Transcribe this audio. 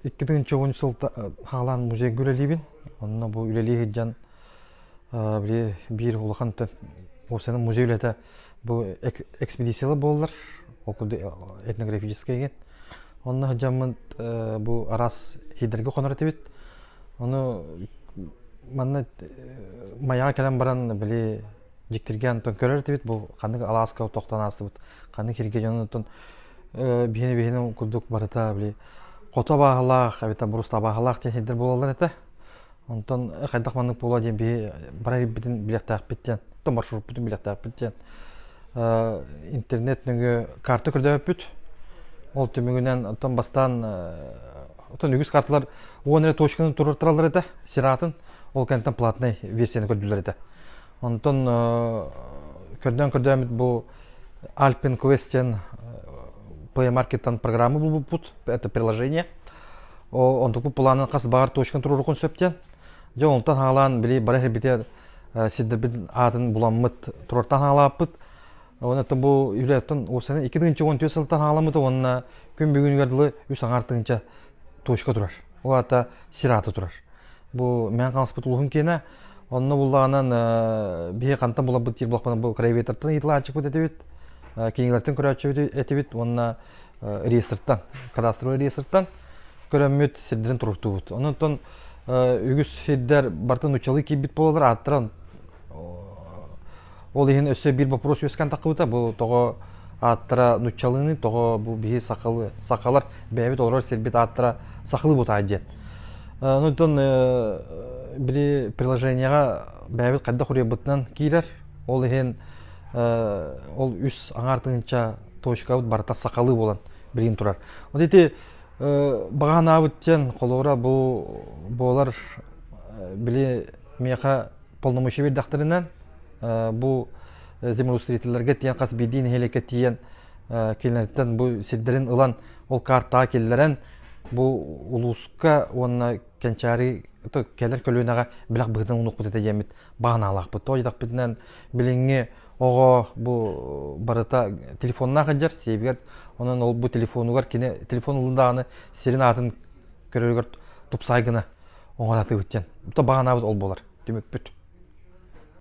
2010 сыл хаалаан музейга үлэлиибин. Онно бу үлэлии сылдьан били биир улахан уопсайынан музей үлэтэ бу экспедициялар буоллар, ол курдук этнографическай диэн. Онно сылдьаммын бу араас сирдэргэ хонор этибит. Ону манна Майаҕа кэлэн баран били дьиктиргээн оттон көрөр этибит бу ханнык алааска тохтон аастыбыт, ханнык сиргэ дьон оттон биһини биһини курдук барыта били хото абааһылаах эбэтэр буруста абааһылаах диэн сирдэр буолаллар этэ. Онтон хайдах маннык буолуо диэн биһи барар ирбитин билиэхтээхпит диэн, оттон маршруппутун билиэхтээхпит диэн интернет нөҥүө карта көрдөбөппүт. Ол түмүгүнэн оттон бастаан оттон үгүс карталар 10 эрэ точканы туруортараллар этэ, сир аатын. Ол кэнниттэн платнай версияны көрдүүлэр этэ. Онтон көрдөөн көрдөөмүт бу Alpine Quest диэн Play Market'тан программа булбуппут, это приложение. Онтукпут планын хас баҕар точканы туруорукун сөп диэн. Дьэ онтон хаалаан били бары хэрбитэ сирдэрбит аатын буламмыт туруортан хаалааппыт. Уонна бу үлэттэн уопсайынан 2014 сылтан хааламмыта уонна күн бүгүнүгэр дылы үс аҥаар тыһыынча точка турар. Ол аата сир аата турар. Бу Мэҥэ Хаҥаласпыт улууһун киэнэ. Онно буллаҕынан биһи хантан буларбыт диир буоллахпына бу краеведтартан ыйытылааччыкпыт этибит, кинигэлэртэн көрөөччүбүт этибит уонна реестртан, кадастровай реестртан көрөммүт сирдэрин туруктуубут. Онон үгүс сирдэр барытын нууччалыы киирбит буолалар, ааттара ол иһин өссө биир боппуруос үөскээн таххыбыта бу тоҕо ааттара нуччалыыны, тоҕо бу биһи сахалы, сахалар бэйэбит олорор сирбит ааттара сахалыы бутаай диэн. Онтон били приложениеҕа бэйэбит хайдах уруйбутунан киирэр. Ол иһин ол үс аҥаар тыһыынча точкабыт барыта сахалыы буолан билигин турар. Вот ити баҕа санаабыт диэн холобура бу буолар били миэхэ полномочия биэрдэхтэринэн бу землеустроителлэргэ тиийэн хас биирдии нэһилиэккэ тиийэн кинилэртэн бу сирдэрин ылан ол картаҕа киллэрэн бу улууска уонна кэнчээри кэлэр көлүөнэҕэ бэлэх быһыытынан уунуохпут этэ диэммит баҕанаалаахпыт. Тоҕо диэтэхпитинэн билиҥҥи оҕо бу барыта телефоннаах сылдьар сиэбигэр онон ол бу телефонугар кини телефон ылын даҕаны сирин аатын көрөрүгэр тупсаай гына оҥоро сатыыбыт диэн. То баҕанаабыт ол буолар түмүкпүт.